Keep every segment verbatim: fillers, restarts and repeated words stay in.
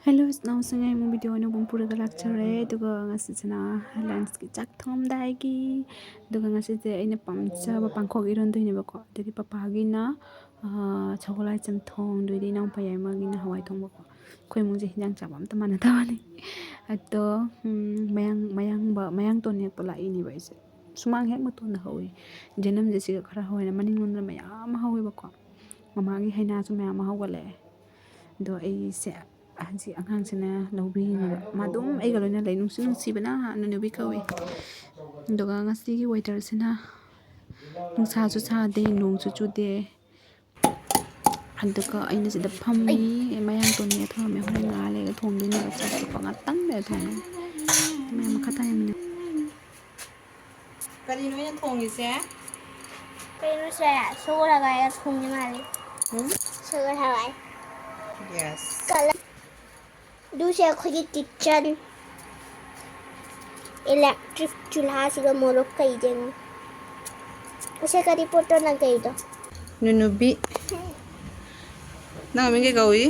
Hello, ꯏꯆꯤꯟ ꯏꯅꯥꯎꯁꯤꯡ, ꯑꯩ ꯑꯃꯨꯛ ꯚꯤꯗꯤꯑꯣ ꯑꯅꯧꯕ ꯑꯃ ꯄꯨꯔꯒ ꯂꯥꯛꯆꯔꯦ꯫ ꯑꯗꯨꯒ ꯉꯁꯤꯁꯤꯅ ꯂꯟꯁꯀꯤ ꯆꯥꯛ ꯊꯣꯡꯉꯝꯗꯥꯏꯒꯤ꯫ ꯑꯗꯨꯒ ꯉꯁꯤꯁꯦ ꯑꯩꯅ ꯄꯥꯝꯖꯕ ꯄꯥꯡꯈꯣꯛ ꯏꯔꯣꯟꯗꯣꯏꯅꯦꯕꯀꯣ꯫ ꯑꯗꯨꯗꯤ ꯄꯄꯥꯒꯤꯅ, ꯑꯥ, ꯁꯒꯣꯜ ꯍꯋꯥꯏ ꯆꯝꯊꯣꯡ, ꯑꯗꯨꯗꯤ ꯏꯅꯥꯎꯄꯥ ꯌꯥꯏꯃꯒꯤꯅ ꯍꯋꯥꯏ ꯊꯣꯡꯕꯀꯣ꯫ ꯑꯩꯈꯣꯏ ꯏꯃꯨꯡꯁꯦ ꯍꯤꯟꯖꯥꯡ ꯆꯥꯕ ꯑꯝꯇ ꯃꯥꯟꯅꯗꯕꯅꯤ꯫ ꯑꯗꯣ, ꯎꯝ, ꯃꯌꯥꯡ-, ꯃꯌꯥꯡꯕ-, ꯃꯌꯥꯡ ꯇꯣꯟ ꯍꯦꯛꯄ ꯂꯥꯛꯏꯅꯦꯕ ꯑꯩꯁꯦ꯫ ꯁꯨꯃꯥꯡ ꯍꯦꯛ ꯃꯇꯣꯟꯗ ꯍꯧꯋꯤ꯫ ꯖꯦꯅꯝꯁꯦ ꯁꯤꯒ ꯈꯔ ꯍꯧꯋꯦꯅ ꯃꯅꯤꯡꯂꯣꯝꯗ ꯃꯌꯥꯝ ꯑꯃ ꯍꯧꯋꯦꯕꯀꯣ꯫ ꯃꯃꯥꯒꯤ ꯍꯩꯅꯥꯁꯨ ꯃꯌꯥꯝ ꯑꯃ ꯍꯧꯒꯠꯂꯛꯑꯦ꯫ ꯑꯗꯣ ꯑꯩꯁꯦ ꯍꯧꯖꯤꯛ ꯑꯉꯥꯡꯁꯤꯅ ꯂꯧꯕꯤꯔꯤꯅꯦꯕ꯫ ꯃꯥ ꯑꯗꯨꯝ ꯑꯩꯒ ꯂꯣꯏꯅ ꯂꯩ꯫ ꯅꯨꯡꯁꯤ ꯅꯨꯡꯁꯤꯕꯅ ꯅꯨꯅꯨꯕꯤ ꯀꯧꯏ꯫ ꯑꯗꯨꯒ ꯉꯁꯤꯒꯤ ꯋꯦꯗꯔꯁꯤꯅ ꯅꯨꯡꯁꯥꯁꯨ ꯁꯥꯗꯦ, ꯅꯣꯡꯁꯨ ꯆꯨꯗꯦ꯫ ꯑꯗꯨꯒ ꯑꯩꯅ ꯁꯤꯗ ꯐꯝꯃꯤ꯫ ꯃꯌꯥꯡ ꯇꯣꯟꯅꯦ ꯊꯝꯃꯦ꯫ ꯍꯣꯔꯦꯟ ꯉꯥꯏꯍꯥꯛ ꯂꯩꯔꯒ ꯊꯣꯡꯗꯣꯏꯅꯦꯕ꯫ ꯆꯥꯛꯁꯦ ꯄꯨꯡ ꯉꯥꯛꯇꯪ ꯂꯩꯔ ꯊꯣꯡꯉꯅꯤ꯫ ꯃꯌꯥꯝ ꯃꯈꯥ ꯇꯥ ꯌꯦꯡꯃꯤꯟꯅ-, ꯀꯔꯤꯅꯣ ꯑꯩꯅ ꯊꯣꯡꯉꯤꯁꯦ? ꯀꯩꯅꯣꯁꯦ? ꯁꯒꯣꯜ ꯍꯋꯥꯏꯒ ꯊꯣꯡꯉꯤ ꯃꯥꯜꯂꯦ꯫ ꯎꯝ? ꯁꯒꯣꯜ ꯍꯋꯥꯏ꯫ Yes꯫ ꯀꯂꯔ-, ꯑꯗꯨꯁꯦ ꯑꯩꯈꯣꯏꯒꯤ ꯀꯤꯠꯆꯟ꯫ ꯏꯂꯦꯛꯇ꯭ꯔꯤꯛ ꯆꯨꯜꯍꯥꯁꯤꯒ ꯃꯣꯔꯣꯛ ꯀꯩꯗꯦꯡꯉꯣ꯫ ꯑꯁꯦ ꯀꯔꯤ ꯄꯣꯠꯇꯣ ꯅꯪ ꯀꯩꯗꯣ? ꯅꯨꯅꯨꯕꯤ꯫ ꯅꯪ ꯃꯃꯤꯡ ꯀꯩ ꯀꯧꯏ?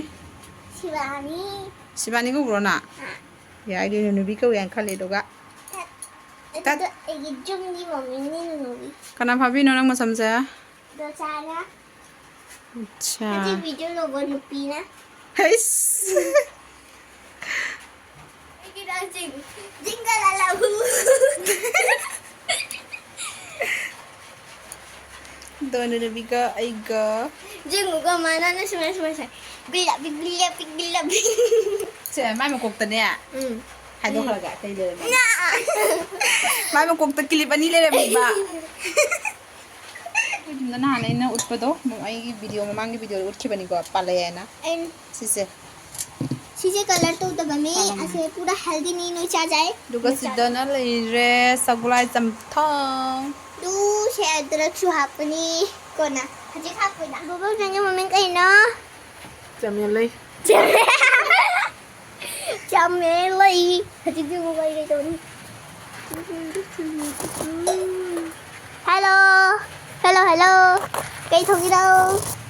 ꯁꯤꯕꯥꯅꯤ꯫ ꯁꯤꯕꯥꯅꯤ ꯀꯧꯕ꯭ꯔꯣ ꯅꯪ? ꯑꯥ꯫ ꯌꯥꯏ, ꯑꯩꯗꯤ ꯅꯨꯅꯨꯕꯤ ꯀꯧꯏ ꯍꯥꯏꯅ ꯈꯜꯂꯤ ꯑꯗꯨꯒ꯫ ꯑꯗꯨꯗꯣ ꯑꯩꯒꯤ ꯌꯨꯝꯒꯤ ꯃꯃꯤꯡꯅꯤ ꯅꯨꯅꯨꯕꯤ꯫ ꯀꯅꯥ ꯐꯥꯕꯤꯅꯣ ꯅꯪ ꯃꯁꯝꯁꯦ? ꯗꯣꯆꯥꯅ꯫ ꯑꯠꯆꯥ꯫ ꯍꯧꯖꯤꯛ ꯚꯤꯗꯤꯑꯣ ꯂꯧꯕ ꯅꯨꯄꯤꯅ꯫ ꯍꯩꯁ! ꯑꯩꯒꯤ ꯗꯥꯟꯁꯤꯡ꯫ ꯖꯤꯡꯒ ꯂꯥ ꯂꯥ ꯍꯨ꯫ ꯗꯣꯅ ꯅꯨꯄꯤꯒ ꯑꯩꯒ꯫ ꯖꯤꯡꯒ ꯃꯥꯅꯅ ꯁꯨꯃꯥꯏ ꯁꯨꯃꯥꯏ ꯁꯥꯏ꯫ ꯕꯤꯂꯥ ꯕꯤ ꯕꯤꯂꯥ ꯕꯤ ꯕꯤꯂꯥ ꯕꯤ꯫ ꯁꯦ, ꯃꯥꯏ ꯃꯀꯣꯛꯇꯅꯦ꯫ ꯎꯝ꯫ ꯍꯥꯏꯗꯣꯛꯈ꯭ꯔꯒꯦ, ꯀꯩ ꯂꯩꯔꯝꯃꯤ? ꯉꯥ꯫ ꯃꯥꯏ ꯃꯀꯣꯛꯇ ꯀꯤꯂꯤꯞ ꯑꯅꯤ ꯂꯩꯔꯝꯃꯤꯕ꯫ ꯑꯩꯈꯣꯏ ꯌꯨꯝꯗ ꯅꯍꯥꯟ ꯑꯩꯅ ꯎꯠꯄꯗꯣ, ꯑꯩꯒꯤ ꯚꯤꯗꯤꯑꯣ, ꯃꯃꯥꯡꯒꯤ ꯚꯤꯗꯤꯑꯣꯗ ꯎꯠꯈꯤꯕꯅꯤꯀꯣ, ꯄꯥꯜꯂꯛꯑꯦꯅ꯫ ꯑꯩꯅ ꯁꯤꯁꯦ꯫ ꯁꯤꯁꯦ ꯀꯂꯔ ꯇꯧꯗꯕꯅꯤ, ꯄꯥꯜꯂꯝꯃꯦ꯫ ꯑꯁꯦ ꯄꯨꯔꯥ ꯍꯦꯜꯗꯤꯅꯤ, ꯅꯣꯏ ꯆꯥꯖꯩ꯫ ꯑꯗꯨꯒ ꯅꯣꯏ ꯆꯥ-, ꯁꯤꯗꯅ ꯂꯩꯔꯦ ꯁꯒꯣꯜꯍꯋꯥꯏ ꯆꯝꯊꯣꯡ꯫ ꯑꯗꯨ ꯁꯦ ꯑꯗꯨꯗꯁꯨ ꯍꯥꯞꯄꯅꯤ, ꯀꯣꯟꯅ꯫ ꯍꯧꯖꯤꯛ ꯍꯥꯞꯄꯣꯏꯗ꯫ ꯕꯣꯕꯣ, ꯅꯪꯒꯤ ꯃꯃꯤꯡ ꯀꯩꯅꯣ? ꯆꯥꯃꯦꯂꯩ꯫ ꯆꯥꯃꯦꯂꯩ꯫ ꯍꯧꯖꯤꯛꯇꯤ ꯑꯃꯨꯛ ꯀꯩ ꯀꯩ ꯇꯧꯅꯤ? Hello. Hello, hello. ꯀꯩ ꯊꯣꯡꯉꯤꯅꯣ?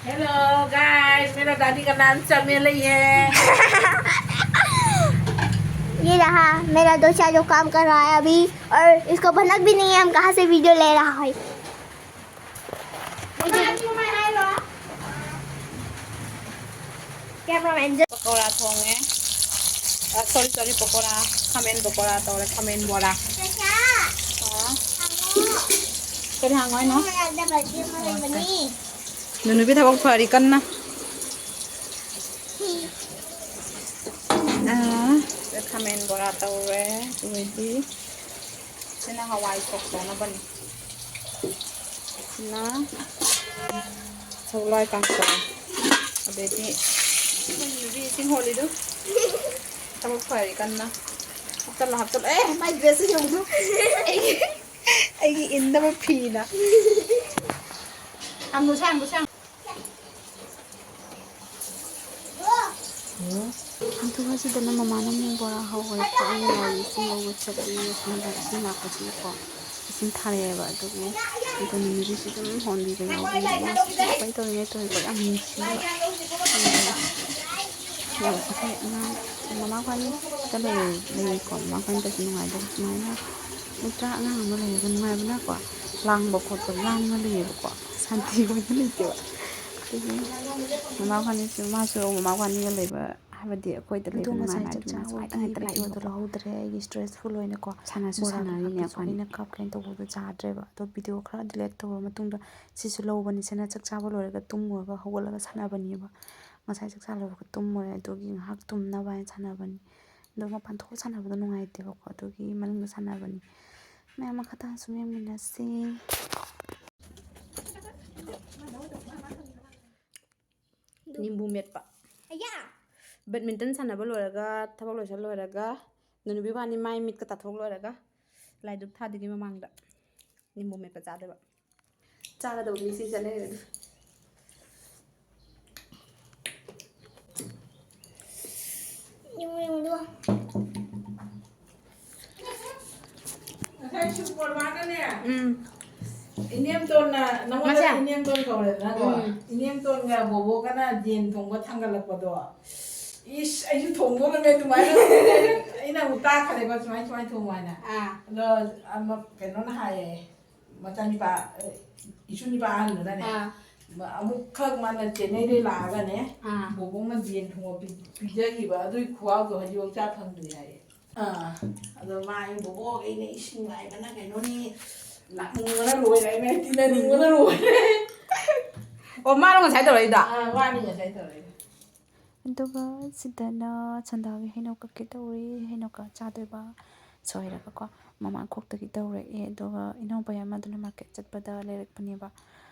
Hello, guys. मेरा दादी का नाम चमेली है. ये रहा मेरा दो चार जो काम कर रहा है अभी, और इसको भनक भी नहीं है हम कहाँ से वीडियो ले रहा है। Cameraman. ꯄꯀꯧꯔꯥ ꯊꯣꯡꯉꯦ꯫ ꯑ, sorry, sorry, ꯄꯀꯧꯔꯥ꯫ ꯈꯥꯃꯦꯟ ꯄꯀꯧꯔꯥ ꯇꯧꯔꯦ, ꯈꯥꯃꯦꯟ ꯕꯣꯔꯥ꯫ ꯑ꯫ ꯀꯔꯤ ꯍꯪꯉꯣ ꯍꯥꯏꯅꯣ? ꯅꯨꯅꯨꯕꯤ ꯊꯕꯛ ꯐꯔꯤ ꯀꯟꯅ꯫ ꯑ, ꯈꯥꯃꯦꯟ ꯕꯣꯔꯥ ꯇꯧꯔꯦ꯫ ꯑꯗꯨꯒꯩꯗꯤ ꯁꯤꯅ ꯍꯋꯥꯏ ꯁꯣꯛ ꯇꯧꯅꯕꯅꯤ꯫ ꯁꯤꯅ ꯁꯒꯣꯜ ꯍꯋꯥꯏ ꯀꯥꯡꯁꯣꯏ꯫ ꯑꯗꯩꯗꯤ ꯑꯩꯈꯣꯏ ꯅꯨꯄꯤ ꯏꯁꯤꯡ ꯍꯣꯜꯂꯤꯗꯨ꯫ ꯊꯕꯛ ꯐꯔꯤ ꯀꯟꯅ꯫ ꯍꯥꯞꯆꯜꯂꯣ, ꯍꯥꯞꯆꯜꯂꯣ꯫ ꯑꯦ, my dress ꯌꯦꯡꯉꯨ꯫ ꯑꯩꯒꯤ, ꯑꯩꯒꯤ ꯏꯟꯅꯕ ꯐꯤꯅ꯫ ꯍꯥꯡꯗꯣꯛꯁꯦ, ꯍꯥꯡꯗꯣꯛꯁꯦ, ꯍꯥꯡꯗꯣꯛꯁꯦ꯫ ꯑꯗꯨꯒ ꯁꯤꯗꯅ ꯃꯃꯥꯅ ꯑꯃꯨꯛ ꯕꯣꯔꯥ ꯍꯧꯔꯦ꯫ ꯑꯩꯅ ꯋꯥꯔꯤ ꯏꯁꯤꯡ ꯂꯧꯕ ꯆꯠꯂꯤ꯫ ꯁꯣꯝꯗ ꯏꯁꯤꯡ ꯂꯥꯛꯄꯁꯤꯗꯀꯣ, ꯏꯁꯤꯡ ꯊꯥꯔꯛꯑꯦꯕ꯫ ꯑꯗꯨꯒꯤ ꯑꯩꯈꯣꯏ ꯅꯨꯃꯤꯠꯁꯤꯁꯨ ꯑꯗꯨꯝ ꯍꯣꯟꯕꯤꯕ ꯌꯥꯎꯕꯅꯦ꯫ ꯃꯥꯁꯨ ꯀꯃꯥꯏꯅ ꯇꯧꯔꯤꯉꯩ ꯇꯧꯔꯤꯀꯣ, ꯌꯥꯝ ꯅꯨꯡꯁꯤꯕ꯫ ꯌꯥꯝ ꯑꯩꯈꯣꯏ ꯑꯉꯥꯡ ꯃꯃꯥ ꯈ꯭ꯋꯥꯏꯗ ꯂꯩꯔꯦ, ꯂꯩꯔꯦꯀꯣ꯫ ꯃꯃꯥ ꯈ꯭ꯋꯥꯏꯗꯁꯨ ꯅꯨꯡꯉꯥꯏꯗꯧꯕ ꯁꯨꯃꯥꯏꯅ ꯂꯩꯇ꯭ꯔꯥ? ꯑꯉꯥꯡ ꯑꯃ ꯂꯩꯔꯒ ꯅꯨꯡꯉꯥꯏꯕꯅꯀꯣ, ꯂꯥꯡꯕ ꯈꯣꯠꯄ ꯂꯥꯡꯉ ꯂꯩꯌꯦꯕꯀꯣ, ꯁꯥꯟꯇꯤ ꯑꯣꯏꯅ ꯂꯩꯇꯦꯕ꯫ ꯑꯗꯒꯤ ꯃꯃꯥ ꯈ꯭ꯋꯥꯏꯅꯤꯁꯨ, ꯃꯥꯁꯨ ꯃꯃꯥ ꯈ꯭ꯋꯥꯏꯅꯤꯒ ꯂꯩꯕ ꯍꯥꯏꯕꯗꯤ ꯑꯩꯈꯣꯏꯗ ꯑꯗꯣ ꯂꯩꯕ ꯉꯁꯥꯏ ꯅꯨꯡꯉꯥꯏ ꯆꯥꯛ ꯍꯥꯏꯕꯗꯤ ꯃꯥꯁꯨ ꯆꯥꯕꯒꯤ ꯈ꯭ꯋꯥꯏꯗ ꯉꯥꯛꯇ ꯂꯩꯕ꯫ ꯚꯤꯗꯤꯑꯣꯗꯣ ꯂꯧꯍꯧꯗ꯭ꯔꯦ, ꯑꯩꯒꯤ ꯁ꯭ꯇ꯭ꯔꯦꯁꯐꯨꯜ ꯑꯣꯏꯅꯀꯣ꯫ ꯁꯥꯟꯅꯁꯨ ꯕꯣꯔꯥ ꯁꯥꯟꯅꯔꯤꯅꯦ ꯀꯩꯀꯥꯁꯨ ꯑꯩꯈꯣꯏꯅꯤ꯫ ꯑꯩꯅ ꯀꯞꯀꯦꯅ ꯇꯧꯕꯗꯣ ꯆꯥꯗ꯭ꯔꯦꯕ꯫ ꯑꯗꯣ ꯚꯤꯗꯤꯑꯣ ꯈꯔ ꯗꯤꯂꯦꯠ ꯇꯧꯔꯕ ꯃꯇꯨꯡꯗ ꯁꯤꯁꯨ ꯂꯧꯕꯅꯤ꯫ ꯁꯤꯅ ꯆꯥꯛ ꯆꯥꯕ ꯂꯣꯏꯔꯒ ꯇꯨꯝꯃꯨꯔꯒ ꯍꯧꯒꯠꯂꯒ ꯁꯥꯟꯅꯕꯅꯦꯕ꯫ ꯉꯁꯥꯏ ꯆꯥꯛ ꯆꯥ ꯂꯣꯏꯔꯒ ꯇꯨꯝꯃꯨꯔꯦ, ꯑꯗꯨꯒꯤ ꯉꯥꯏꯍꯥꯛ ꯇꯨꯝꯅꯕ ꯍꯥꯏꯅ ꯁꯥꯟꯅꯕꯅꯤ꯫ ꯑꯗꯣ ꯃꯄꯥꯟ ꯊꯣꯛꯑ ꯁꯥꯟꯅꯕꯗꯣ ꯅꯨꯡꯉꯥꯏꯇꯦꯕꯀꯣ, ꯑꯗꯨꯒꯤ ꯃꯅꯨꯡꯗ ꯁꯥꯟꯅꯕꯅꯤ꯫ ꯃꯌꯥꯝ ꯃꯈꯥ ꯇꯥꯅ ꯁꯨꯝ ꯌꯦꯡꯃꯤꯟꯅꯁꯤ꯫ ꯅꯤꯝꯕꯨ ꯃꯦꯠꯄ꯫ ꯑꯌꯥ! ꯕꯦꯗꯃꯤꯟꯇꯟ ꯁꯥꯟꯅꯕ ꯂꯣꯏꯔꯒ, ꯊꯕꯛ ꯂꯣꯏꯁꯜ ꯂꯣꯏꯔꯒ, ꯅꯨꯅꯨꯕꯤ ꯏꯕꯥꯅꯤ ꯃꯥꯏ ꯃꯤꯠꯀ ꯇꯥꯊꯣꯛ ꯂꯣꯏꯔꯒ, ꯂꯥꯏ ꯙꯨꯞ ꯊꯥꯗ꯭ꯔꯤꯉꯩ ꯃꯃꯥꯡꯗ ꯅꯤꯝꯕꯨ ꯃꯦꯠꯄ ꯆꯥꯗꯣꯏꯕ꯫ ꯆꯥꯒꯗꯧꯕ ꯃꯤꯁꯤꯡꯁꯦ ꯂꯩꯔꯦ ꯑꯗꯨ꯫ ꯌꯦꯡꯉꯨ, ꯌꯦꯡꯉꯨ, ꯑꯗꯨꯒ꯫ ꯉꯁꯥꯏ ꯁꯨꯄꯔ ꯃꯥꯅꯅꯦ, ꯎꯝ꯫ ꯏꯅꯦꯝꯇꯣꯟꯅ, ꯅꯪꯉꯣꯟꯗ ꯃꯁꯦ? ꯏꯅꯦꯝꯇꯣꯟ ꯀꯧꯔꯦꯗꯅꯀꯣ꯫ ꯎꯝ꯫ ꯏꯅꯦꯝꯇꯣꯟꯒ ꯕꯣꯕꯣꯛꯒꯅ ꯌꯦꯟ ꯊꯣꯡꯕ ꯊꯥꯡꯒꯠꯂꯛꯄꯗꯣ꯫ ꯏꯁ, ꯑꯩꯁꯨ ꯊꯣꯡꯗꯣꯔꯕꯅꯦ ꯑꯗꯨꯃꯥꯏꯅ꯫ ꯑꯩꯅ ꯑꯃꯨꯛ ꯇꯥꯈ꯭ꯔꯦꯕ ꯁꯨꯃꯥꯏ ꯁꯨꯃꯥꯏ ꯊꯣꯡꯉꯨ ꯍꯥꯏꯅ꯫ ꯑꯥ꯫ ꯑꯗꯣ ꯑꯃ ꯀꯩꯅꯣꯅ ꯍꯥꯏꯌꯦ, ꯃꯆꯥꯅꯨꯄꯥ, ꯏꯁꯨ ꯅꯨꯄꯥ ꯑꯍꯟꯗꯨꯅꯅꯦ, ꯑꯥ꯫ ꯑꯃꯨꯛꯈꯛ ꯃꯥꯅ ꯆꯦꯟꯅꯩꯗꯩ ꯂꯥꯛꯑꯒꯅꯦ, ꯑꯥ꯫ ꯕꯣꯕꯣꯛꯅ ꯌꯦꯟ ꯊꯣꯡꯕ ꯄꯤ-, ꯄꯤꯖꯈꯤꯕ ꯑꯗꯨꯒꯤ ꯈꯨꯍꯥꯎꯗꯣ ꯍꯧꯖꯤꯛꯐꯥꯎ ꯆꯥ ꯐꯪꯗ꯭ꯔꯤ ꯍꯥꯏꯌꯦ꯫ ꯑꯥ꯫ ꯑꯗꯣ ꯃꯥ ꯑꯩ ꯕꯣꯕꯣꯛ ꯑꯩꯅ ꯏꯁꯤꯡ ꯉꯥꯏꯕꯅ ꯀꯩꯅꯣꯅꯤ, ꯂꯥꯛꯅꯤꯡꯕꯅ ꯂꯣꯏꯔꯦ, ꯑꯩꯅ ꯇꯤꯟꯅꯅꯤꯡꯕꯅ ꯂꯣꯏꯔꯦ꯫ ꯑꯣ, ꯃꯥꯅ ꯉꯁꯥꯏ ꯇꯧꯔꯛꯏꯗꯣ? ꯑꯥ, ꯃꯥꯅꯤ ꯉꯁꯥꯏ ꯇꯧꯔꯛꯏꯗꯣ꯫ ꯑꯗꯨꯒ ꯁꯤꯗꯅ ꯁꯟꯗꯥꯒꯤ ꯍꯩꯅꯧ ꯀꯛꯀꯦ ꯇꯧꯔꯤ꯫ ꯍꯩꯅꯧ ꯀꯛ ꯆꯥꯗꯣꯏꯕ ꯁꯣꯏꯔꯒꯀꯣ꯫ ꯃꯃꯥꯡ ꯈꯣꯛꯇꯒꯤ ꯇꯧꯔꯛꯑꯦ꯫ ꯑꯗꯨꯒ ꯏꯅꯥꯎꯄꯥ ꯑꯃꯗꯨꯅ ꯃꯥꯔꯀꯦꯠ ꯆꯠꯄꯗ ꯂꯩꯔꯛꯄꯅꯦꯕ꯫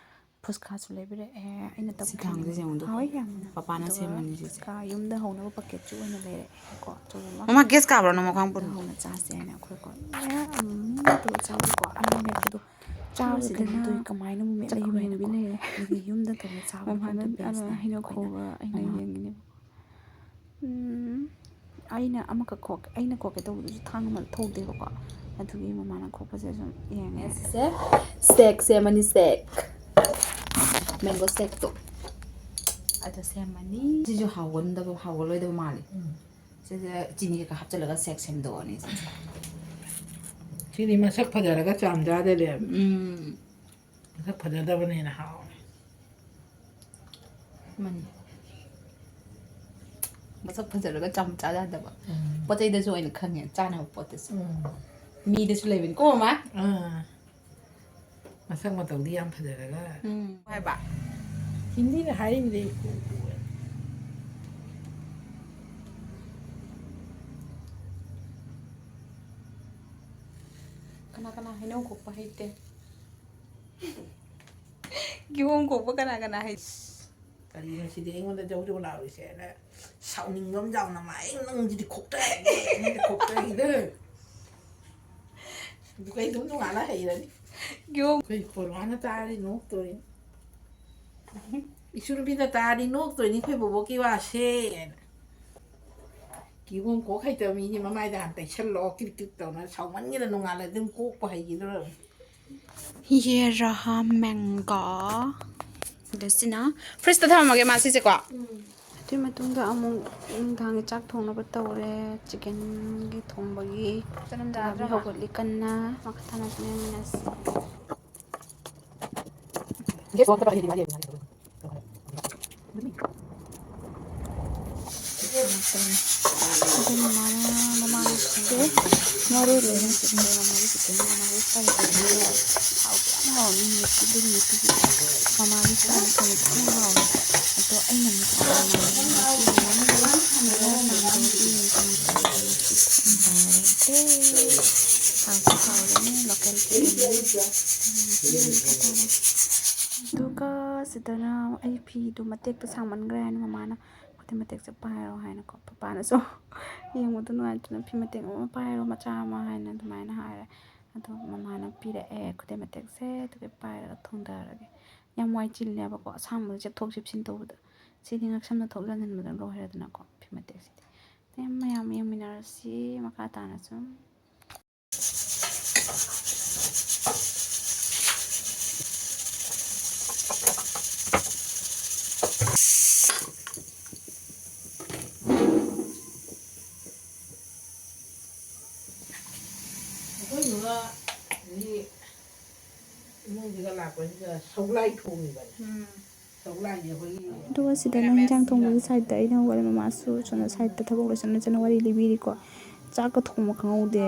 ꯐꯨꯁꯀꯥꯁꯨ ꯂꯩꯕꯤꯔꯛꯑꯦ꯫ ꯑꯩꯅ ꯁꯤ ꯊꯥꯡꯁꯦ ꯌꯦꯡꯉꯨꯗꯣ꯫ ꯍꯥꯎꯋꯦ ꯌꯥꯝꯅ꯫ ꯄꯄꯥꯅ ꯑꯗꯨꯒ ꯁꯦꯝꯕꯅꯤ ꯁꯤꯁꯦ꯫ ꯐꯨꯁꯀꯥ ꯌꯨꯝꯗ ꯍꯧꯅꯕ ꯄꯥꯀꯦꯠꯁꯨ ꯑꯣꯏꯅ ꯂꯩꯔꯛꯑꯦꯀꯣ꯫ ꯑꯆꯧꯕ ꯑꯃ꯫ ꯃꯃꯥ, ꯒꯦꯁ ꯀꯥꯕ꯭ꯔꯣ ꯅꯪ ꯃꯈꯥꯡ ꯄꯨꯟ? ꯌꯨꯝꯗ ꯍꯧꯅ ꯆꯥꯁꯦ ꯍꯥꯏꯅ ꯑꯩꯈꯣꯏꯀꯣ꯫ ꯑꯦ, ꯎꯝ, ꯇꯧꯔ ꯆꯥꯕꯀꯣ꯫ ꯑꯃ ꯃꯦꯠꯄꯗꯣ ꯆꯥꯕꯁꯤꯗ ꯁꯤꯗꯅ ꯅꯠꯇꯣꯏ ꯀꯃꯥꯏꯅ ꯑꯃꯨꯛ ꯃꯦꯠꯂ ꯆꯥꯛꯈꯨꯝ ꯌꯦꯡꯉꯦꯅꯀꯣ꯫ ꯂꯩꯔꯦ꯫ ꯑꯗꯨꯒ ꯌꯨꯝꯗ ꯇꯧꯔ ꯆꯥꯕ ꯃꯃꯥꯅ ꯃꯐꯝꯗꯣ ꯕꯦꯁꯅꯦ꯫ ꯑꯩꯈꯣꯏꯅ ꯍꯩꯅꯧ ꯑꯩꯈꯣꯏꯅ ꯈꯣꯕ ꯑꯩꯅ ꯑꯃ ꯌꯦꯡꯉꯤꯅꯦꯕ꯫ ꯎꯝ, ꯑꯩꯅ ꯑꯃꯈꯛ ꯈꯣꯛꯀꯦ, ꯑꯩꯅ ꯈꯣꯛꯀꯦ ꯇꯧꯕꯗꯨꯁꯨ ꯊꯥꯡ ꯑꯃ ꯊꯧꯗꯦꯕꯀꯣ꯫ ꯑꯗꯨꯒꯤ ꯃꯃꯥꯅ ꯈꯣꯛꯄꯁꯦ ꯁꯨꯝ ꯌꯦꯡꯉꯦ꯫ ꯁꯤꯁꯦ ꯁꯦꯛ ꯁꯦꯝꯃꯅꯤ, ꯁꯦꯛ꯫ ꯃꯦꯡꯒꯣ ꯁꯦꯛꯇꯣ꯫ ꯑꯗꯨ ꯁꯦꯝꯃꯅꯤ꯫ ꯁꯤꯁꯨ ꯍꯥꯎꯒꯟꯗꯕ, ꯍꯥꯎꯒꯜꯂꯣꯏꯗꯕ ꯃꯥꯜꯂꯤ꯫ ꯎꯝ꯫ ꯁꯤꯁꯦ ꯆꯤꯅꯤ ꯀꯩꯀꯥ ꯍꯥꯞꯆꯤꯜꯂꯒ ꯁꯦꯛ ꯁꯦꯝꯗꯣꯛꯑꯅꯤ ꯁꯤꯁꯦ꯫ ꯁꯤꯗꯤ ꯃꯁꯛ ꯐꯖꯔꯒ ꯆꯥꯝ ꯆꯥꯗ ꯂꯩꯔꯝꯃꯦ꯫ ꯎꯝ꯫ ꯃꯁꯛ ꯐꯖꯗꯕꯅ ꯍꯦꯟꯅ ꯍꯥꯎꯋꯦ꯫ ꯃꯥꯅꯤ꯫ ꯃꯁꯛ ꯐꯖꯔꯒ ꯆꯥꯝ ꯆꯥ ꯌꯥꯗꯕ꯫ ꯎꯝ꯫ ꯄꯣꯠ ꯆꯩꯗꯁꯨ ꯑꯣꯏꯅ ꯈꯪꯉꯦ, ꯆꯥꯅꯕ ꯄꯣꯠꯇꯁꯨ꯫ ꯎꯝ꯫ ꯃꯤꯗꯁꯨ ꯂꯩꯕꯅꯤꯀꯣ, ꯃꯃꯥ? ꯑꯥ꯫ ꯃꯁꯛ ꯃꯇꯧꯗꯤ ꯌꯥꯝ ꯐꯖꯔꯒ꯫ ꯎꯝ꯫ ꯍꯥꯏꯕ? ꯍꯤꯟꯗꯤꯅ ꯍꯥꯏꯔꯤꯕꯗꯤ ꯑꯩ ꯀꯣꯛ ꯀꯣꯛꯑꯦ꯫ ꯀꯅꯥ ꯀꯅꯥ ꯍꯩꯅꯧ ꯈꯣꯛꯄ ꯍꯩꯇꯦ? ꯀꯤꯍꯣꯝ ꯈꯣꯛꯄ ꯀꯅꯥ ꯀꯅꯥ ꯍꯩ? ꯀꯔꯤꯅꯣ ꯁꯤꯗꯤ ꯑꯩꯉꯣꯟꯗ ꯖꯧ ꯖꯧ ꯂꯥꯎꯔꯤꯁꯦꯅ ꯁꯥꯎꯅꯤꯡꯕ ꯑꯃ ꯌꯥꯎꯅ ꯃꯥ, "ꯑꯩ ꯅꯪꯁꯤꯗꯤ ꯈꯣꯛꯇ ꯍꯩꯅꯦ, ꯅꯪꯗꯤ ꯈꯣꯛꯇ ꯍꯩꯅꯦ꯫" ꯑꯗꯨꯒ ꯑꯩ ꯑꯗꯨꯝ ꯅꯣꯡꯉꯥꯜꯂ ꯍꯩꯔꯅꯤ꯫ ꯀꯤꯍꯣꯝ ꯑꯩꯈꯣꯏ ꯄꯣꯔꯣꯅ ꯇꯥꯔꯗꯤ ꯅꯣꯛꯇꯣꯔꯤ꯫ ꯏꯁꯨ ꯅꯨꯄꯤꯅ ꯇꯥꯔꯗꯤ ꯅꯣꯛꯇꯣꯏꯅꯤ ꯑꯩꯈꯣꯏ ꯕꯣꯕꯣꯛꯀꯤ ꯋꯥꯁꯦ ꯍꯥꯏꯅ꯫ ꯀꯤꯍꯣꯝ ꯈꯣꯛ ꯍꯩꯇꯕ ꯃꯤꯗꯤ ꯃꯃꯥꯏꯗ ꯍꯥꯟꯅ ꯇꯩꯁꯜꯂꯣ, ꯀ꯭ꯔꯤꯛ ꯀ꯭ꯔꯤꯛ ꯇꯧꯅ ꯁꯥꯎꯃꯟꯒꯤꯗ ꯅꯣꯡꯉꯥꯜꯂ ꯑꯗꯨꯝ ꯀꯣꯛꯄ ꯍꯩꯈꯤꯗ꯭ꯔꯣ꯫ ꯌꯦ ꯔꯍꯥ ꯃꯦꯡꯒꯣ꯫ ꯑꯗ ꯁꯤꯅ ꯐ꯭ꯔꯤꯖꯇ ꯊꯝꯃꯝꯃꯒꯦ ꯃꯥ ꯁꯤꯁꯦꯀꯣ꯫ ꯎꯝ꯫ ꯑꯗꯨꯒꯤ ꯃꯇꯨꯡꯗ ꯑꯃꯨꯛ ꯅꯨꯡꯗꯥꯡꯒꯤ ꯆꯥꯛ ꯊꯣꯡꯅꯕ ꯇꯧꯔꯦ꯫ ꯆꯤꯛꯀꯟꯒꯤ ꯊꯣꯡꯕꯒꯤ ꯆꯅꯝ ꯇꯥꯕꯤ ꯆꯥꯔꯗ꯭ꯔꯥ? ꯍꯧꯒꯠꯂꯤ ꯀꯟꯅ꯫ ꯃꯈꯥ ꯇꯥꯅ ꯌꯦꯡꯃꯤꯟꯅꯁꯤ꯫ ꯑꯗꯨ ꯃꯃꯥꯅ ꯃꯃꯥꯒꯤ ꯈꯪꯗꯦ, ꯃꯔꯣꯏ ꯂꯣꯏꯅ ꯆꯤꯛꯈ꯭ꯔꯦ꯫ ꯃꯃꯥꯒꯤ ꯆꯤꯛꯀꯟ ꯃꯃꯥꯒꯤ ꯐ꯭ꯔꯥꯏ ꯇꯧꯕꯤꯕ ꯍꯥꯎꯗꯤ ꯌꯥꯝ ꯍꯥꯎꯔꯝꯃꯤ ꯅꯨꯃꯤꯠꯇꯨ꯫ ꯑꯗꯨ ꯅꯨꯃꯤꯠꯇꯨꯒꯤ ꯃꯃꯥꯒꯤ ꯐ꯭ꯔꯥꯏ ꯇꯧꯕꯗꯣ ꯌꯥꯝ ꯍꯥꯎꯋꯦ꯫ ꯑꯗꯣ ꯑꯩꯅ ꯑꯃꯨꯛ ꯃꯃꯥꯒꯤ ꯃꯃꯥꯒꯤ ꯃꯃꯥꯒꯤ ꯍꯥꯎꯁꯨ ꯍꯥꯎꯔꯅꯤ ꯂꯣꯀꯦꯜ ꯆꯤꯛꯀꯟ꯫ ꯑꯗꯨꯒ ꯁꯤꯗꯅ ꯑꯩ ꯐꯤꯗꯨ ꯃꯇꯦꯛꯇꯣ ꯁꯥꯡꯃꯟꯈ꯭ꯔꯦ ꯍꯥꯏꯅ ꯃꯃꯥꯅ ꯈꯨꯗꯩ ꯃꯇꯦꯛꯁꯦ ꯄꯥꯏꯔꯣ ꯍꯥꯏꯅꯀꯣ, ꯄꯄꯥꯅꯁꯨ ꯌꯦꯡꯕꯗ ꯅꯨꯡꯉꯥꯏꯇꯅ ꯐꯤ ꯃꯇꯦꯛ ꯑꯃ ꯄꯥꯏꯔꯣ, ꯃꯆꯥ ꯑꯃ ꯍꯥꯏꯅ ꯑꯗꯨꯃꯥꯏꯅ ꯍꯥꯏꯔꯦ꯫ ꯑꯗꯣ ꯃꯃꯥꯅ ꯄꯤꯔꯛꯑꯦ ꯈꯨꯗꯩ ꯃꯇꯦꯛꯁꯦ, ꯑꯗꯨꯒ ꯄꯥꯏꯔꯒ ꯊꯣꯡꯊꯔꯒꯦ꯫ ꯌꯥꯝ ꯋꯥꯏ ꯆꯤꯜꯂꯦꯕꯀꯣ ꯑꯁꯥꯡꯕꯗ ꯆꯦꯞꯊꯣꯛ ꯆꯦꯞꯁꯤꯟ ꯇꯧꯕꯗ꯫ ꯁꯤꯗꯤ ꯉꯛꯁꯝꯗ ꯊꯣꯛ ꯌꯥꯟꯁꯤꯟꯕꯗ ꯂꯣꯏꯔꯦꯗꯅꯀꯣ ꯐꯤ ꯃꯇꯦꯛꯁꯤꯗꯤ꯫ ꯑꯗꯩ ꯃꯌꯥꯝ ꯌꯦꯡꯃꯤꯟꯅꯔꯁꯤ ꯃꯈꯥ ꯇꯥꯅ ꯁꯨꯝ꯫ ꯑꯩꯈꯣꯏ ꯅꯨꯡꯉꯥ ꯍꯧꯖꯤꯛ ꯏꯃꯨꯡꯁꯤꯒ ꯂꯥꯛꯄꯁꯤꯗ ꯁꯧꯒ꯭ꯂꯥꯏ ꯊꯣꯡꯉꯤꯕꯅꯤ꯫ ꯎꯝ꯫ ꯁꯧꯒ꯭ꯂꯥꯏꯁꯦ ꯑꯩꯈꯣꯏꯒꯤ ꯑꯗꯨꯒ ꯁꯤꯗꯅ ꯍꯤꯟꯖꯥꯡ ꯊꯣꯡꯕꯒꯤ ꯁꯥꯏꯠꯇ ꯑꯩꯅ ꯍꯧꯒꯠꯂꯦ, ꯃꯃꯥꯁꯨ ꯁꯣꯝꯗ ꯁꯥꯏꯠꯇ ꯊꯕꯛ ꯂꯣꯏꯁꯟ ꯂꯣꯏꯁꯟꯅ ꯋꯥꯔꯤ ꯂꯤꯕꯤꯔꯤꯀꯣ꯫ ꯆꯥꯛꯀ ꯊꯣꯡꯕ ꯈꯪꯍꯧꯗꯦ,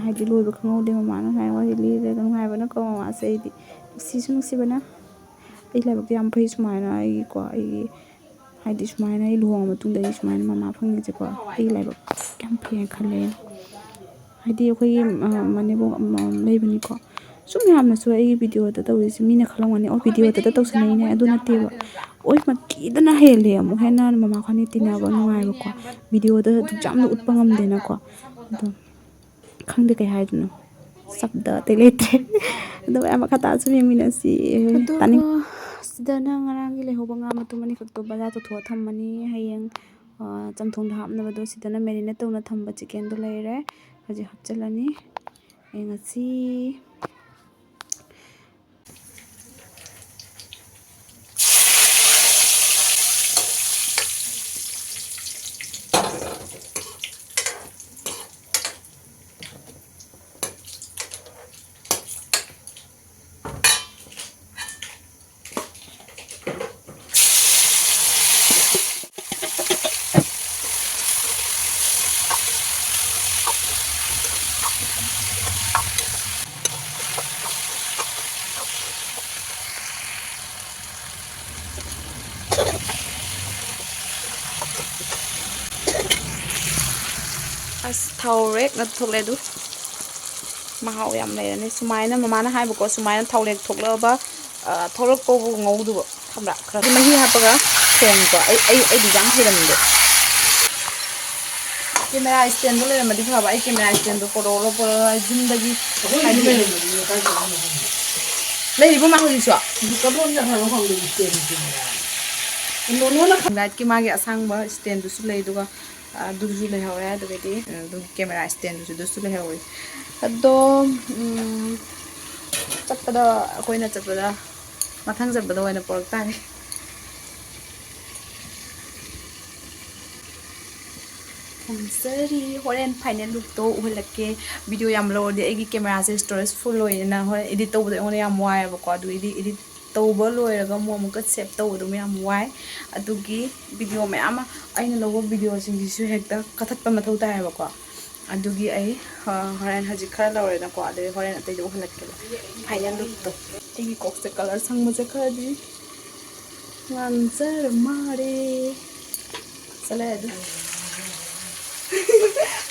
ꯍꯥꯏꯗꯤ ꯂꯣꯏꯕ ꯈꯪꯍꯧꯗꯦ꯫ ꯃꯃꯥꯅ ꯁꯨꯃꯥꯏꯅ ꯋꯥꯔꯤ ꯂꯤꯔꯒ ꯅꯨꯡꯉꯥꯏꯕꯅꯀꯣ ꯃꯃꯥꯁꯦ ꯑꯩꯗꯤ ꯅꯨꯡꯁꯤꯁꯨ ꯅꯨꯡꯁꯤꯕꯅ꯫ ꯑꯩ ꯂꯥꯏꯕꯛꯇꯤ ꯌꯥꯝ ꯐꯩ ꯁꯨꯃꯥꯏꯅ ꯑꯩꯒꯤꯀꯣ, ꯑꯩꯒꯤ ꯍꯥꯏꯗꯤ ꯁꯨꯃꯥꯏꯅ ꯑꯩ ꯂꯨꯍꯣꯡꯉ ꯃꯇꯨꯡꯗ ꯑꯩ ꯁꯨꯃꯥꯏꯅ ꯃꯃꯥ ꯐꯪꯉꯤꯁꯦꯀꯣ, ꯑꯩꯒꯤ ꯂꯥꯏꯕꯛ ꯌꯥꯝ ꯐꯩꯅ ꯈꯜꯂꯦ꯫ ꯍꯥꯏꯗꯤ ꯑꯩꯈꯣꯏꯒꯤ, ꯑ, ꯃꯅꯦꯝꯕꯣꯛ ꯑꯃ ꯂꯩꯕꯅꯤꯀꯣ, ꯁꯨꯝ ꯌꯥꯝꯅꯁꯨ ꯑꯩꯒꯤ ꯚꯤꯗꯤꯑꯣꯗ ꯇꯧꯔꯤꯁꯦ ꯃꯤꯅ ꯈꯜꯂꯝꯒꯅꯤ, "ꯑꯣ, ꯚꯤꯗꯤꯑꯣꯗ ꯇꯧꯁꯟꯅꯩꯅꯦ", ꯑꯗꯨ ꯅꯠꯇꯦꯕ꯫ ꯑꯣꯏ ꯃꯀꯤꯗꯅ ꯍꯦꯜꯂꯦ ꯑꯃꯨꯛ ꯍꯦꯟꯅ ꯃꯃꯥ ꯈꯣꯏꯅꯤ ꯇꯤꯟꯅꯕ ꯅꯨꯡꯉꯥꯏꯕꯀꯣ꯫ ꯚꯤꯗꯤꯑꯣꯗ ꯑꯗꯨꯛ ꯌꯥꯝꯅ ꯎꯠꯄ ꯉꯝꯗꯦꯅꯀꯣ꯫ ꯑꯗꯣ ꯈꯪꯗꯦ ꯀꯩ ꯍꯥꯏꯗꯣꯏꯅꯣ, ꯁꯕꯗ ꯑꯇꯩ ꯂꯩꯇ꯭ꯔꯦ꯫ ꯑꯗꯣ ꯃꯌꯥꯝ ꯃꯈꯥ ꯇꯥꯅꯁꯨ ꯌꯦꯡꯃꯤꯟꯅꯁꯤ꯫ ꯑꯗꯨꯒ ꯇꯥꯅꯤꯡ- ꯁꯤꯗꯅ ꯉꯔꯥꯡꯒꯤ ꯂꯩꯍꯧꯕ ꯉꯥ ꯃꯇꯨꯝ ꯑꯅꯤꯈꯛꯇꯣ ꯕꯖꯥꯔ ꯇꯧꯊꯣꯛꯑ ꯊꯝꯃꯅꯤ꯫ ꯍꯌꯦꯡ, ꯑ, ꯆꯝꯊꯣꯡꯗ ꯍꯥꯞꯅꯕꯗꯣ ꯁꯤꯗꯅ ꯃꯦꯔꯤꯅꯦꯠ ꯇꯧꯅ ꯊꯝꯕ ꯆꯤꯛꯀꯦꯟꯗꯣ ꯂꯩꯔꯦ꯫ ꯍꯧꯖꯤꯛ ꯍꯥꯞꯆꯤꯜꯂꯅꯤ꯫ ꯌꯦꯡꯉꯁꯤ꯫ ꯑꯁ, ꯊꯥꯎꯔꯦꯛꯅ ꯊꯣꯛꯂꯛꯑꯦ ꯑꯗꯨ꯫ ꯃꯍꯥꯎ ꯌꯥꯝ ꯂꯩꯔꯅꯤ꯫ ꯁꯨꯃꯥꯏꯅ ꯃꯃꯥꯅ ꯍꯥꯏꯕꯀꯣ, ꯁꯨꯃꯥꯏꯅ ꯊꯥꯎꯔꯦꯛ ꯊꯣꯛꯂꯛꯑꯕ, ꯑ, ꯊꯣꯛꯂꯛꯄꯕꯨ ꯉꯧꯗꯨꯕ, ꯈꯪꯕ꯭ꯔꯥ? ꯈꯔ ꯃꯍꯤ ꯍꯥꯞꯄꯒ ꯊꯣꯡꯉꯤꯀꯣ꯫ ꯑꯩ, ꯑꯩ, ꯑꯩꯗꯤ ꯌꯥꯝ ꯍꯩꯔꯝꯗꯦ꯫ ꯀꯦꯃꯦꯔꯥ ꯏꯁꯇꯦꯟꯗꯣ ꯂꯩꯔꯝꯃꯗꯤ ꯐꯕ꯫ ꯑꯩ ꯀꯦꯃꯦꯔꯥ ꯏꯁꯇꯦꯟꯗꯣ ꯄꯣꯔꯛꯑꯣ, ꯄꯣꯔꯛꯑꯣ, ꯌꯨꯝꯗꯒꯤ ꯑꯩꯈꯣꯏꯒꯤꯁꯨ ꯍꯥꯏꯗꯤ ꯂꯩꯔꯝꯃꯗꯤ ꯀꯥꯏ ꯆꯠꯈ꯭ꯔꯤꯅꯣ ꯈꯪꯗꯦ꯫ ꯂꯩꯔꯤꯕꯣ ꯃꯥ ꯍꯧꯖꯤꯛꯁꯨ? ꯍꯧꯖꯤꯛ ꯀꯗꯣꯝ ꯆꯠꯈ꯭ꯔꯕꯅꯣ ꯈꯪꯗꯦ ꯏꯁꯇꯦꯟꯒꯤ ꯀꯦꯃꯦꯔꯥ꯫ ꯂꯣꯂꯣꯅ ꯈꯪ- ꯂꯥꯏꯠꯀꯤ ꯃꯥꯒꯤ ꯑꯁꯥꯡꯕ ꯏꯁꯇꯦꯟꯗꯨꯁꯨ ꯂꯩ, ꯑꯗꯨꯒ ꯑꯗꯨꯁꯨ ꯂꯩꯍꯧꯔꯦ꯫ ꯑꯗꯨꯒꯗꯤ, ꯎꯝ, ꯑꯗꯨꯝ ꯀꯦꯃꯦꯔꯥ ꯏꯁꯇꯦꯟꯗꯨꯁꯨ ꯑꯗꯨꯁꯨ ꯂꯩꯍꯧꯔꯦ꯫ ꯑꯗꯣ, ꯎꯝ, ꯆꯠꯄꯗ, ꯑꯩꯈꯣꯏꯅ ꯆꯠꯄꯗ, ꯃꯊꯪ ꯆꯠꯄꯗ ꯑꯣꯏꯅ ꯄꯨꯔꯛ ꯇꯥꯔꯦ꯫ ꯊꯝꯖꯔꯤ꯫ ꯍꯣꯔꯦꯟ ꯐꯥꯏꯅꯦꯜ ꯂꯨꯛꯇꯣ ꯎꯍꯜꯂꯛꯀꯦ꯫ ꯚꯤꯗꯤꯑꯣ ꯌꯥꯝ ꯂꯧꯔꯗꯤ ꯑꯩꯒꯤ ꯀꯦꯃꯦꯔꯥꯁꯦ ꯏꯁꯇꯣꯔꯦꯖ ꯐꯨꯜ ꯑꯣꯏꯗꯅ ꯍꯣꯔꯦꯟ ꯏꯗꯤꯠ ꯇꯧꯕꯗꯣ ꯑꯩꯉꯣꯟꯗ ꯌꯥꯝ ꯋꯥꯏꯑꯦꯕꯀꯣ꯫ ꯑꯗꯨꯒꯤꯗꯤ ꯏꯗꯤꯠ ꯇꯧꯕ ꯂꯣꯏꯔꯒ ꯑꯃꯨꯛ ꯑꯃꯨꯛꯀ ꯁꯦꯞ ꯇꯧꯕꯗꯣ ꯌꯥꯝ ꯋꯥꯏ꯫ ꯑꯗꯨꯒꯤ ꯚꯤꯗꯤꯑꯣ ꯃꯌꯥꯝ ꯑꯃ ꯑꯩꯅ ꯂꯧꯕ ꯚꯤꯗꯤꯑꯣꯁꯤꯡꯁꯤꯁꯨ ꯍꯦꯛꯇ ꯀꯛꯊꯠꯄ ꯃꯊꯧ ꯇꯥꯏꯌꯦꯕꯀꯣ꯫ ꯑꯗꯨꯒꯤ ꯑꯩ, ꯑ, ꯍꯣꯔꯦꯟ ꯍꯧꯖꯤꯛ ꯈꯔ ꯂꯧꯔꯦꯅꯀꯣ, ꯑꯗꯩ ꯍꯣꯔꯦꯟ ꯑꯇꯩꯗꯣ ꯎꯍꯜꯂꯛꯀꯦꯕ꯫ ꯐꯥꯏꯅꯦꯜ ꯂꯨꯛꯇꯣ꯫ ꯑꯩꯒꯤ ꯀꯣꯛꯁꯦ ꯀꯂꯔ ꯁꯪꯕꯁꯦ ꯈꯔꯗꯤ ꯉꯥꯡꯖꯔ ꯃꯥꯔꯦ꯫ ꯆꯠꯂꯦ ꯑꯗꯨ꯫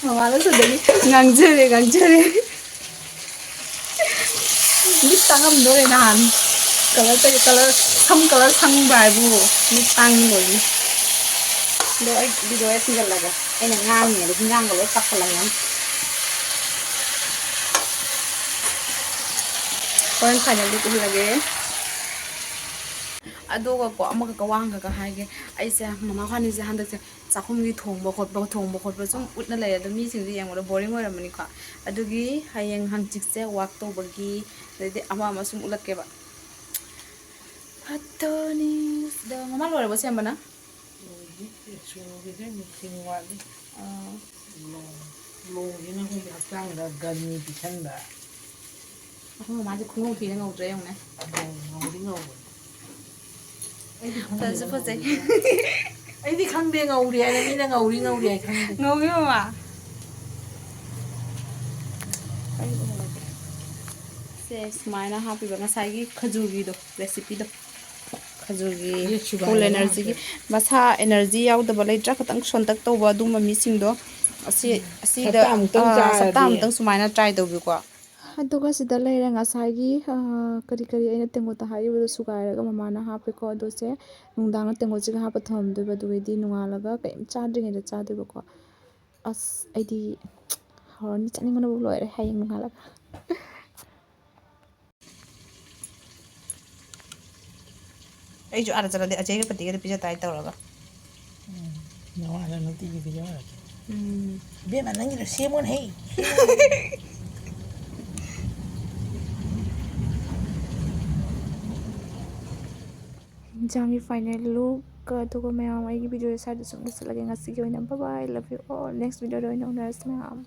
ꯃꯃꯥꯅ ꯁꯤꯗꯒꯤ ꯉꯥꯡꯖꯔꯦ, ꯉꯥꯡꯖꯔꯦ꯫ ꯃꯤꯠ ꯇꯥꯡꯉꯝꯗꯣꯔꯦ ꯅꯍꯥꯟ꯫ ꯀꯂꯔ ꯇꯩ-, ꯀꯂꯔ, ꯁꯝ ꯀꯂꯔ ꯁꯪꯕ ꯍꯥꯏꯕꯨ ꯃꯤꯠ ꯇꯥꯡꯉꯤꯕꯒꯤ꯫ ꯑꯗꯣ ꯑꯩ ꯚꯤꯗꯤꯑꯣ ꯍꯦꯛ ꯊꯤꯡꯖꯤꯜꯂꯒ ꯑꯩꯅ ꯉꯥꯡꯉꯤꯉꯩꯗ ꯍꯤꯟꯖꯥꯡꯒ ꯂꯣꯏ ꯀꯥꯈꯠꯂꯛꯑꯦ꯫ ꯍꯣꯔꯦꯟ ꯐꯥꯏꯅꯦꯜꯗꯤ ꯎꯍꯜꯂꯒꯦ꯫ ꯑꯗꯨꯒꯀꯣ ꯑꯃꯈꯛꯀ ꯋꯥ ꯑꯃꯈꯛꯀ ꯍꯥꯏꯒꯦ꯫ ꯑꯩꯁꯦ ꯃꯃꯥ ꯈ꯭ꯋꯥꯅꯤꯁꯦ ꯍꯟꯗꯛꯁꯦ ꯆꯥꯛꯈꯨꯝꯒꯤ ꯊꯣꯡꯕ ꯈꯣꯠꯄ, ꯊꯣꯡꯕ ꯈꯣꯠꯄ ꯁꯨꯝ ꯎꯠꯅ ꯂꯩꯔꯦ꯫ ꯑꯗꯣ ꯃꯤꯁꯤꯡꯁꯦ ꯌꯦꯡꯕꯗ ꯕꯣꯔꯤꯡ ꯑꯣꯏꯔꯝꯃꯅꯤꯀꯣ꯫ ꯑꯗꯨꯒꯤ ꯍꯌꯦꯡ ꯍꯪꯆꯤꯠꯁꯦ ꯋꯥꯛ ꯇꯧꯕꯒꯤ, ꯑꯗꯩꯗꯤ ꯑꯃ ꯑꯃ ꯁꯨꯝ ꯎꯠꯂꯛꯀꯦꯕ꯫ ꯑꯗꯨꯅꯤ꯫ ꯑꯗꯣ ꯃꯃꯥ ꯂꯣꯏꯔꯕꯣ ꯁꯦꯝꯕꯅ? ꯂꯣꯏꯗ꯭ꯔꯤ, ꯁꯨꯔꯨꯒꯤꯗ꯭ꯔꯤ, ꯃꯤꯊꯤꯟ ꯋꯥꯠꯂꯤ꯫ ꯑꯥ꯫ ꯂꯣꯡ-, ꯂꯣꯡꯁꯤꯅ ꯑꯩꯈꯣꯏꯒꯤ ꯍꯛꯆꯥꯡꯗ ꯒꯔꯃꯤ ꯄꯤꯁꯟꯕ꯫ ꯑꯩꯈꯣꯏ ꯃꯃꯥꯁꯦ ꯈꯨꯉꯧ ꯊꯤꯅ ꯉꯧꯗ꯭ꯔꯥ ꯌꯦꯡꯉꯨꯅꯦ꯫ ꯉꯧ-, ꯉꯧꯗꯤ ꯉꯧꯕꯅꯤ꯫ ꯑꯩꯗꯤ ꯈꯪꯗꯦ ꯐꯖꯁꯨ ꯐꯖꯩ꯫ ꯉꯧꯔꯤꯁꯦ꯫ ꯑꯩꯗꯤ ꯈꯪꯗꯦ ꯉꯧꯔꯤ ꯍꯥꯏꯅ, ꯃꯤꯅ ꯉꯧꯔꯤ ꯉꯧꯔꯤ ꯍꯥꯏ ꯈꯪꯗꯦ꯫ ꯉꯧꯋꯤ ꯃꯃꯥ꯫ ꯑꯩ ꯎꯍꯜꯂꯛꯀꯦ꯫ ꯁꯦ ꯁꯨꯃꯥꯏꯅ ꯍꯥꯞꯄꯤꯕ ꯉꯁꯥꯏꯒꯤ ꯈꯖꯨꯔꯒꯤꯗꯣ, ꯔꯦꯁꯤꯄꯤꯗꯣ꯫ ꯈꯖꯨꯔꯒꯤ ꯌꯦꯠꯁꯤꯕ full ꯍꯥꯏꯔꯒ energyꯒꯤ ꯍꯥꯞꯄꯦ꯫ ꯃꯁꯥ energy ꯌꯥꯎꯗꯕ ꯂꯩꯇ꯭ꯔꯥ ꯈꯤꯇꯪ ꯁꯣꯟꯇꯛ ꯇꯧꯕ ꯑꯗꯨꯝꯕ ꯃꯤꯁꯤꯡꯗꯣ ꯑꯁꯤ ꯑꯁꯤꯗ ꯁꯞꯇꯥꯃꯨꯛꯇꯪ ꯑꯥ, ꯆꯥꯔꯗꯤ꯫ ꯁꯞꯇꯥꯃꯨꯛꯇꯪ ꯁꯨꯃꯥꯏꯅ try ꯇꯧꯕꯤꯌꯨꯀꯣ꯫ ꯑꯗꯨꯒ ꯁꯤꯗ ꯂꯩꯔꯦ ꯉꯁꯥꯏꯒꯤ, ꯑꯥ, ꯀꯔꯤ ꯀꯔꯤ ꯑꯩꯅ ꯇꯦꯡꯀꯣꯠꯇ ꯍꯥꯏꯈꯤꯕꯗꯣ ꯁꯨꯒꯥꯏꯔꯒ ꯃꯃꯥꯅ ꯍꯥꯞꯄꯦꯀꯣ꯫ ꯑꯗꯨꯁꯦ ꯅꯨꯡꯗꯥꯡꯗ ꯇꯦꯡꯀꯣꯠꯁꯤꯒ ꯍꯥꯞꯄ ꯊꯝꯃꯝꯗꯣꯏꯕ, ꯑꯗꯨꯒꯩꯗꯤ ꯅꯣꯡꯉꯥꯜꯂꯒ ꯀꯩꯝ ꯆꯥꯗ꯭ꯔꯤꯉꯩꯗ ꯆꯥꯗꯣꯏꯕꯀꯣ꯫ ꯑꯁ, ꯑꯩꯗꯤ ꯍꯥꯎꯔꯅꯤ, ꯆꯥꯅꯤꯡꯕꯅꯕꯨ ꯂꯣꯏꯔꯦ ꯍꯌꯦꯡ ꯅꯣꯡꯉꯥꯜꯂꯒ꯫ ꯑꯩꯁꯨ ꯑꯥꯗ ꯆꯠꯂꯗꯤ ꯑꯖꯩꯒ ꯄꯇꯤꯒꯗ ꯄꯤꯖ ꯇꯥꯏ ꯇꯧꯔꯒ꯫ ꯎꯝ, ꯅꯋꯥꯗ ꯅꯨꯡꯇꯤꯒꯤ ꯄꯤꯖꯔꯒꯦ꯫ ꯎꯝ꯫ ꯏꯕꯦꯝꯃ, ꯅꯪꯒꯤꯗꯣ ꯁꯦꯝꯃꯣꯅꯦꯍꯦ꯫ ꯏꯟꯖꯥꯡꯒꯤ final look, ꯑꯗꯨꯒ ꯃꯌꯥꯝ ꯑꯩꯒꯤ video ꯁ꯭ꯋꯥꯏꯗ ꯁꯨꯝ ꯂꯣꯏꯁꯤꯜꯂꯒꯦ ꯉꯁꯤꯒꯤ ꯑꯣꯏꯅ꯫ Bye bye, love you all, next video ꯗ ꯑꯣꯏꯅ ꯎꯅꯔꯁꯤ ꯃꯌꯥꯝ꯫